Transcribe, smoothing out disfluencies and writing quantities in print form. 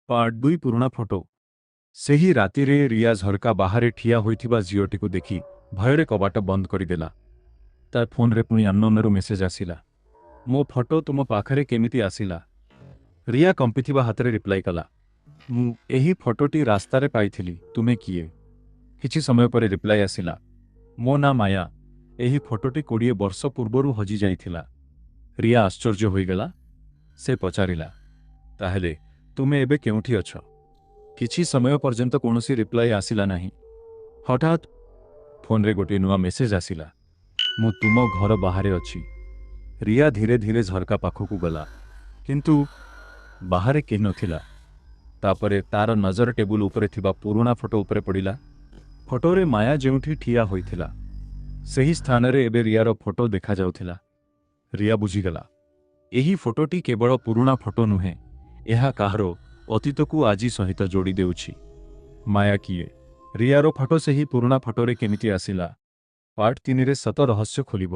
Part 2, ପୁରୁଣା photo. ସେହି ରାତିରେ ରିୟା ଝରକା ବାହାରେ ଠିଆ ହୋଇଥିବା ଝିଅଟିକୁ ଦେଖି ଭୟରେ କବାଟ ବନ୍ଦ କରିଦେଲା। ତାର ଫୋନରେ ପୁଣି ଅନନୋନରୁ ମେସେଜ ଆସିଲା, "ମୋ ଫଟୋ ତୁମ ପାଖରେ କେମିତି ଆସିଲା?" ରିୟା କମ୍ପିଥିବା ହାତରେ ରିପ୍ଲାଇ କଲା, "ମୁଁ ଏହି ଫଟୋଟି ରାସ୍ତାରେ ପାଇଥିଲି। ତୁମେ କିଏ?" କିଛି ସମୟ ପରେ ରିପ୍ଲାଇ ଆସିଲା, "ମୋ ନାଁ ମାୟା। ଏହି ଫଟୋଟି 20 ବର୍ଷ ପୂର୍ବରୁ ହଜିଯାଇଥିଲା।" ରିୟା ଆଶ୍ଚର୍ଯ୍ୟ ହୋଇଗଲା। ସେ ପଚାରିଲା, "ତାହେଲେ ତୁମେ ଏବେ କେଉଁଠି ଅଛ?" କିଛି ସମୟ ପର୍ଯ୍ୟନ୍ତ କୌଣସି ରିପ୍ଲାଇ ଆସିଲା ନାହିଁ। ହଠାତ୍ ଫୋନରେ ଗୋଟିଏ ନୂଆ ମେସେଜ ଆସିଲା, "ମୁଁ ତୁମ ଘର ବାହାରେ ଅଛି।" ରିୟା ଧୀରେ ଧୀରେ ଝରକା ପାଖକୁ ଗଲା, କିନ୍ତୁ ବାହାରେ କେହି ନଥିଲା। ତାପରେ ତାର ନଜର ଟେବୁଲ ଉପରେ ଥିବା ପୁରୁଣା ଫଟୋ ଉପରେ ପଡ଼ିଲା। ଫଟୋରେ ମାୟା ଯେଉଁଠି ଠିଆ ହୋଇଥିଲା, ସେହି ସ୍ଥାନରେ ଏବେ ରିୟାର ଫଟୋ ଦେଖାଯାଉଥିଲା। ରିୟା ବୁଝିଗଲା, ଏହି ଫଟୋଟି କେବଳ ପୁରୁଣା ଫଟୋ ନୁହେଁ, ଏହା କାହାର ଅତୀତକୁ ଆଜି ସହିତ ଯୋଡ଼ି ଦେଉଛି। ମାୟା କିଏ? ରିୟାର ଫଟୋ ସେହି ପୁରୁଣା ଫଟୋରେ କେମିତି ଆସିଲା? ପାର୍ଟ 3ରେ ସତ ରହସ୍ୟ ଖୋଲିବ।